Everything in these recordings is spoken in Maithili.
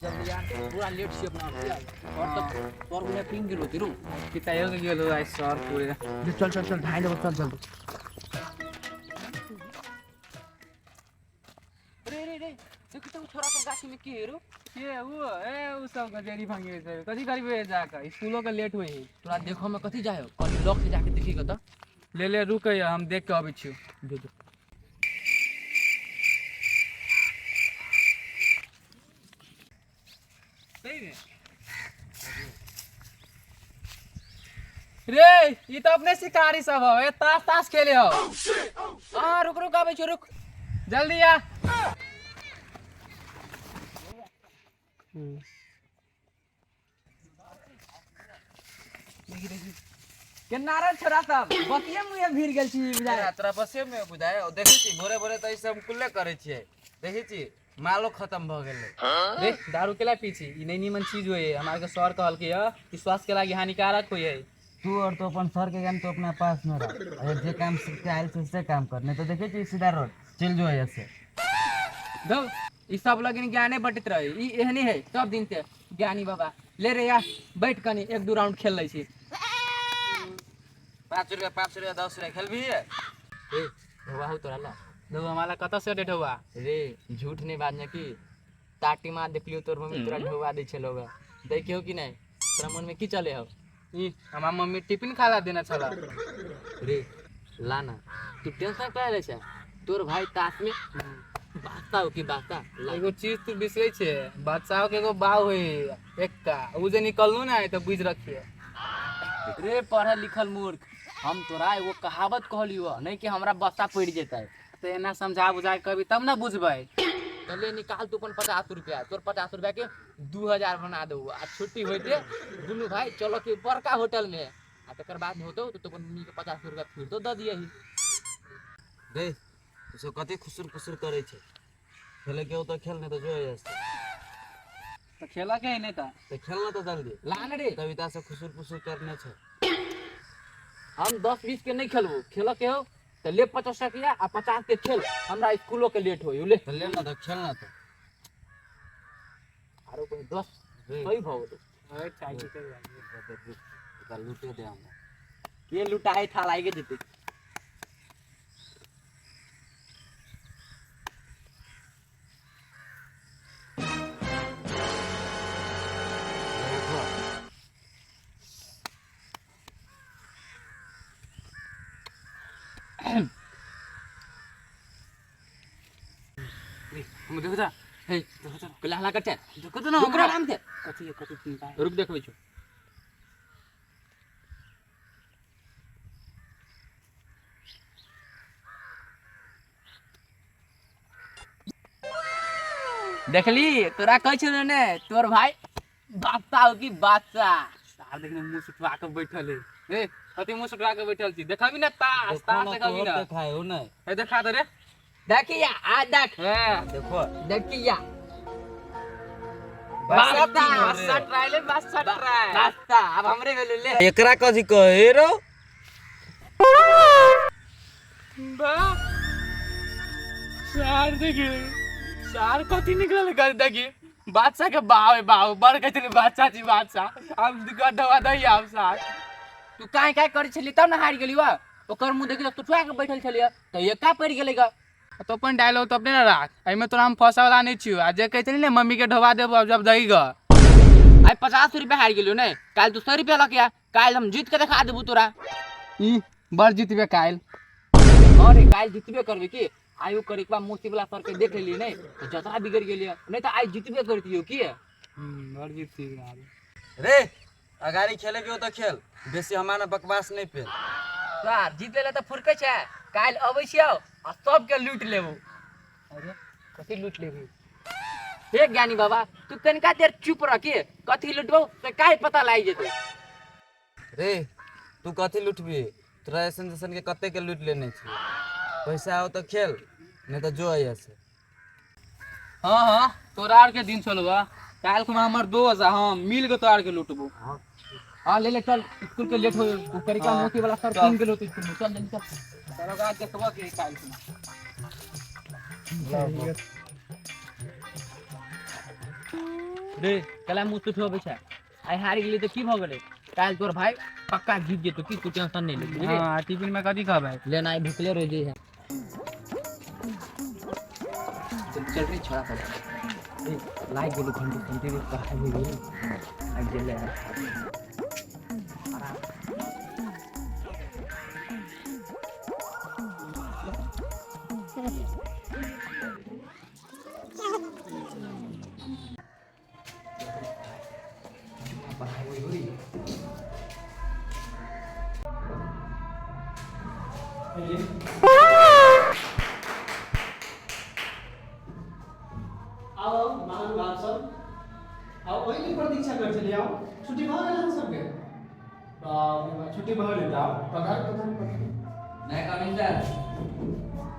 जल्दी यार, पूरा लेट छी अपना और तब तोर बुझाय पिंग गेलो तिरू। पिताइयो के गेलो आइ सर पूरे। चल चल चल, ढाई लेबो, चल चल। रे रे रे, देखी तो छोरा सब गाछी में की हेरो। के उ ए उ सब गजेरी भांगे छै, कथी करबे जाके, स्कूलो के लेट होई। तोरा देखो में कथी जायो, कनी लग से जाके देखी त। ले ले रुक, हम देख के अबै छियो। जो जो। सही में रे, ई तो अपने शिकारी सब हो, ए ताश ताश खेले हो। हां रुक रुक, आबै छियो, रुक। जल्दी आ। देखी देखी केना रे छोरा सब बतिये मुहे भीड़ गेल छी बुझाय। तोरा बसे में बुझाय, देखै छी भोरे भोरे तऽ ई सब कुल्ले करै छियै, देखै छी मालो खत्म भऽ गेलै। रे दारू केला पी छी, ई नहीं नीमन चीज होय है। हमार के सर कहलकै ह कि स्वास्थ्य के लागी हानिकारक होय है। तू और तो अपन सर के ज्ञान तो अपना पास में रख, अरे जे काम सीख के आयल छै से काम कर, नहीं तो देखै छी सीधा रोड चलि जो एहिया से। दौ ई सब लगिन ज्ञाने बटैत रहे, ई एहने है सब दिन से ज्ञानी बाबा। ले रे यार बैठ कनी एक दू राउंड खेल लै छी। 5 रुपया 5 रुपया 10 रुपया खेलबी? ए ढौआ हो तोरा ला। देखो हमारा कतऽ से डेट हुआ। रे झूठ नहीं बाजना की ताटी मार देखलियो तोर मम्मी तोरा ढौआ दै छलो गा, देखियो कि नहीं तोरा मन में की चले हो? ई हमार मम्मी टिफिन खाला देने छला। रे लाना तू टेंशन काहे लै छै, तोर भाई ताश में बास्ता हो कि बास्ता ला। एगो चीज तू बिसरै छे, बच्चा के एगो बाव होय एक्का, उ जे निकलनु ना तऽ बुझि रखिए। रे पढ़ल लिखल मूर्ख, हम तोरा एगो कहावत कहलियो नहीं कि हमरा बस्ता पड़ जेतै। तऽ एना समझा बुझा के कहबी तब ना बुझबै। तो ले निकाल तू अपन 50 रुपया, तोर 50 रुपया के 2000 बना दू, आ छुट्टी होइते दुनू भाई चलो के बड़का होटल में, आ तकर बाद होतौ तो तू अपन मम्मी के 50 रुपया फिर तो दऽ दियही। रे तू सब कते खुसुर खुसुर करै छै, खेले के हो तऽ खेल, नहीं तो जो एहिया से। तऽ खेलऽ के है नहीं तऽ। तऽ खेल ना तऽ जल्दी। ला ने रे। तब इता से खुसुर पुसुर करने छै। हम 10-20 के नहीं खेलबो, खेलऽ के हो तऽ ले 50 टकिया आ 50 के खेल, हमरा स्कूलो के लेट होई ले। तऽ ले ना तऽ खेल ना तऽ। आरो कोई 10 रे। सही भऽ गेलै। एकरा लूटे दे हमरा। के लुटाए था लागे जेतै। हम देखो जा। हे देखो हल्ला कर छै, देखो तो ना। रुक आराम से। कथी है, कथी चिंता है? रुक देखबै छौ। देखली तोरा कहै छलौ ने तोर भाई बादशाह हो कि बादशाह। सार देखने मुंह सुटवा के बैठल है। ए कथी मुंह सुटवा के बैठल छी, देखबी ना ताश ताश देखबी ना। देखाय हो नहीं। ए देखा दे रे। देखिया आ देख। हां देखो। देखिया। बादशाह बादशाह ट्राई ले, बादशाह ट्राई। बादशाह अब हमरे भेलु ले। एकरा कथी कहे रो? बा सार देखी सार कथी निकलल कर देखी बादशाह के बाव है बाव बड़ कहै छलै बादशाह छी बादशाह, हम गड्ढवा दै आब सार। तू काहे काहे करै छली तब ना हारि गेली वा, ओकर मुंह देखी तऽ सुटवा के बैठल छलियै तऽ एका पड़ि गेलै ग। तो अपन डायलॉग तो अपने ना राख, एहिमे तोरा हम फंसा वाला नहीं छियो। आ जे कहै छली ने मम्मी के ढोबा देबो अब जब दही ग। आइ 50 रुपया हारि गेलियो ने, काल्हि तू 100 रुपया लऽ के आ, काल्हि हम जीत के देखा देबू तोरा। ई बड़ जीतबे काल्हि। अरे काल्हि जीतबे करबे की, आइ ओ करिकबा मौसी वाला सर के देख लेलियै ने तऽ जतरा बिगड़ि गेलियै, नहीं तऽ आइ जीतबे करतियो की। बड़ जीतती यार। रे अगाड़ी खेले के हो तऽ खेल, बेसी हमारा बकवास नहीं पेल। सर जीत लेला तऽ फुरकै छै, काल्हि अबै छियौ आ सबके लूटि लेबौ। अरे कथी लूटि लेबही? हे ज्ञानी बाबा तू कनिका देर चुप रह के, कथी लूटबौ से काल्हि पता लागि जेतै। रे तू कथी लूटबी, तोरा ऐसन जैसन के कते के लूट लेने छी। पैसा आओ तऽ खेल, नहीं तऽ जो एहिया से। हाँ हाँ तोरा आर के दिन चलबा, काल्हि खुमा हमर दोस्त आ हम मिल के तोरा आर के लूटबो। हाँ ले ले चल, स्कूल के लेट हो करिका मोती वाला सर सुन गेलो तो स्कूल में, चल जल्दी चल। तोरा आज देखबो के काल्हि खुमा। रे कला मुँह सुखबै छै। आइ हारि गेली तऽ की भऽ गेलै? काल्हि तोर भाई पक्का जीत जेतौ, की तू टेंशन नहीं ले, बुझली? हाँ, टिफिन में कथी खबै? लेना आइ भुखले रह जइहे। चल चल रे छोड़ा सब रे, लाग गेलौ घंटी घंटी रे, पढ़ाइ हो गेलै, आइ गेलै। पढ़ाइ हो गेलै। आउ आउ महानुभाव सब आउ, ओहिके प्रतीक्षा करै छलियै। आउ, छुट्टी भऽ गेल अहाँ सबके? बाप रे बाप, छुट्टी भऽ गेलै तऽ आउ, पधारू पधारू पधारू। नहीं कमिंग सर।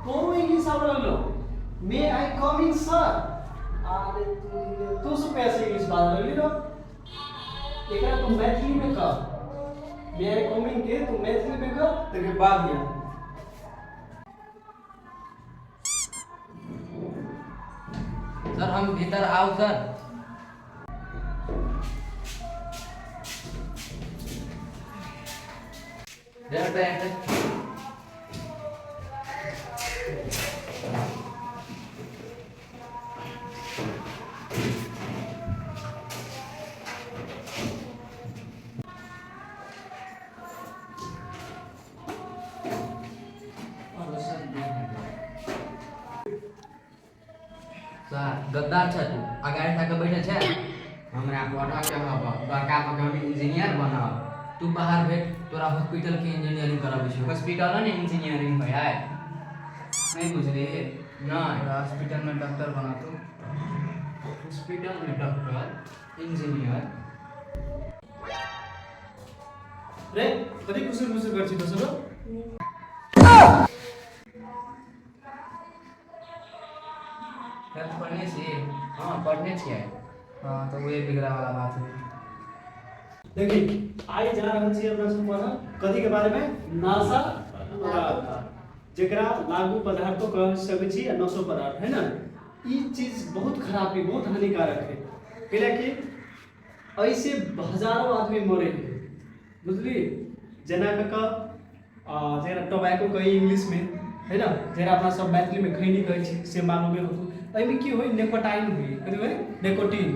कोनो इंग्लिश आबै लगलो? May I come in sir? अरे तू सब कैसे इंग्लिश बाजऽ लगली रो? एकरा तू मैथिली में कह। मे आई कम इन के तू मैथिली में कह, तकर बाद या। सर, हम भीतर आओ सर? बैठ बैठ। सर, गद्दार छ तू, अगाडि थाके बैठल छै। हमरा पढ़ऽ के हब, बड़का भऽ के हम इंजीनियर बनब। तू बाहर भेट, तोरा हॉस्पिटल के इंजीनियरिंग कराबै छियौ। हॉस्पिटलो ने इंजीनियरिंग होइ है, नहीं बुझली? नहीं। हॉस्पिटल में डॉक्टर बना तू। हॉस्पिटल में डॉक्टर, इंजीनियर। रे, कथी खुसुर खुसुर करै छी दोसरो? हेल्थ पढ़ने छी? हाँ, पढ़ने छियै। हाँ, तो वही बिगड़ा वाला बात है। देखी, आइ जा रहल छी अपना सब पढ़ऽ कथी के बारे में? नशा पदार्थ, जेकरा लागू पदार्थो कह सकै छी आ नशो पदार्थ है ना। ई चीज बहुत खराब है, बहुत हानिकारक है, कैलाकि ऐसे हजारों आदमी मरे है, बुझली? जेना कऽ कऽ जेना टोबैको कही इंग्लिश में है ना, जेना अपना सब मैथिली में खैनी कहै छी, से मालूमे होतौ। एहिमे की होइ? निकोटाइन होइ। कथी होइ? निकोटीन,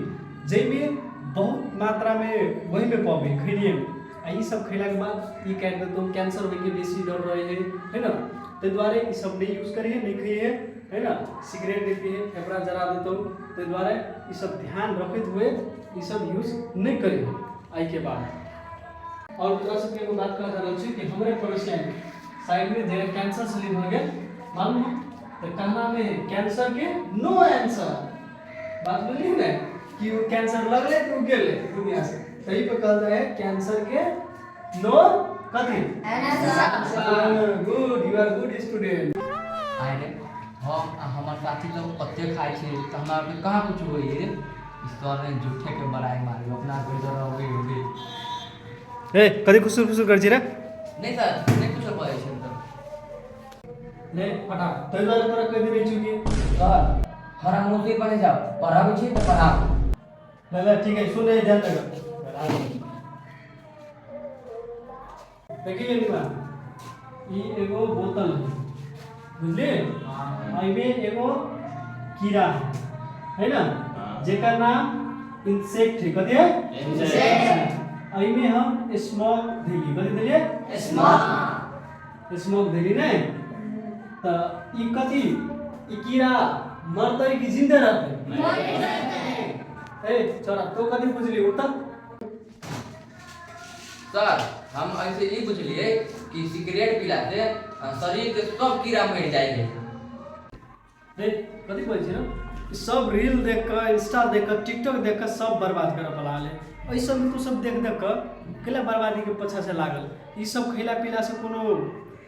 जाहिमे बहुत मात्रामे ओहिमे पबै खैनिएमे। आ ई सब खैलाके बाद ई काटि देतौ, कैंसर होइके बेसी डर रहै है है ना? ताहि दुआरे ई सब नहि यूज करिहे, नहि खइहे, है ना? सिगरेट नहि पीहे, फेफड़ा जरा देतौ। ताहि दुआरे ई सब ध्यान रखैत हुए ई सब यूज नहि करिहे एहिके बाद। और तोरा सबके एगो बात कह रहल छी कि हमरे पड़ोसिया साइड में जे कैंसर से भऽ गेल, मालूम हो? तऽ कहना में कैंसर के नो आंसर। बात बुझली ने कि वो कैंसर लगले तऽ ओ गेलै दुनिया से। तही पे कहल जाय है कैंसर के नो कथी? Good, you are good student. आइ रे, हम आ हमर साथी लोग कते खाइ छै तऽ हमरा आरके कहाँ कुछ होइ रे। ई सर ने झूठे के बड़ाई मारी, अपना गुजर हो गई हो गई। ए, कथी खुसुर खुसुर करै छी रे? नहीं सर, नहीं कुछो कहै छै तऽ। ले फटा, ताहि दुआरे तोरा कहि देने छी कि सर, हरा मुँह पढ़े जाओ, पढ़ाबै छी तऽ पढ़ाओ। ले ले, ठीक है, सुन, ध्यान दे। देखिए निमा, ई एगो बोतल है, बुझलिए? एहिमे एगो कीड़ा है है ना, जेकर नाम इंसेक्ट है। कथी है? एहिमे हम स्मोक देली। कथी देलिए? स्मोक। स्मोक देली ने तऽ ई कथी, ई कीड़ा मरतै कि जिंदे रहतै? ए छोरा, तो कथी बुझली? उठा। सर, हम ऐसे ई बुझलिए कि सिगरेट पीला से शरीर के सब कीड़ा मर जाइ है। रे, कथी कहै छी ने? ई सब रील देख कऽ, इंस्टा देख कऽ, टिकटॉक देख कऽ सब बर्बाद करऽ वाला हाल है। एहि सबमे तू सब देख देख कऽ कैला बर्बादी के पाछा से लागल? ई सब खैला पीला से कोनो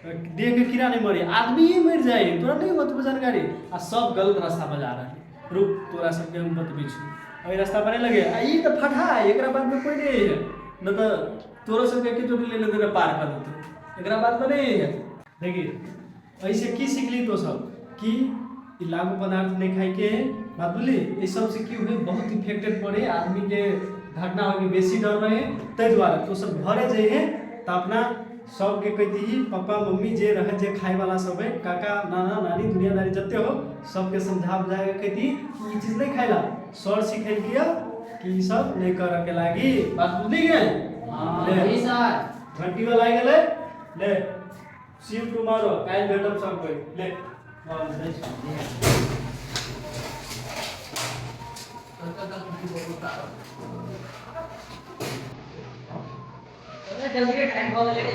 देह के कीड़ा नहीं मरे, आदमी ही मरि जाइ है। तोरा नहीं होत जानकारी आ सब गलत रास्ता पर जा रहल है। रुक, तोरा सबके हम बतबै छी, एहि रास्ता पर नहीं लगे। आ ई तऽ फटा है, एकरा बाद में कोई नहीं है न तऽ तोरो सबके एके चोटी ले लेते पार कर देतौ। एकरा बाद में नहीं है। देखी, ऐसे की सीखली तो सब कि ई लागू पदार्थ नहीं खाइके है। बात बुझली। एहि सबसे की हुए बहुत इफेक्टेड पड़े आदमी के, घटना होके बेसी डर रहे। ताहि दुआरे तो सब घरे जइहे तऽ अपना सबके कहि दीही, पप्पा मम्मी जे रहे जे खाए वाला सब है, काका नाना नानी दुनियादारी जते हो सबके समझा बुझा के कहि दीही कि ई चीज नहीं खाइला, सर सिखेलकिया कि ई सब नहीं करे के लागी। बात बुझली के ले। जी सर। घंटी वाला आइ गेलै, ले सी you tomorrow, काल्हि भेटब सब कोइ। ले बाबू, जाइ छी। जल्दी टाइम भऽ गेलै।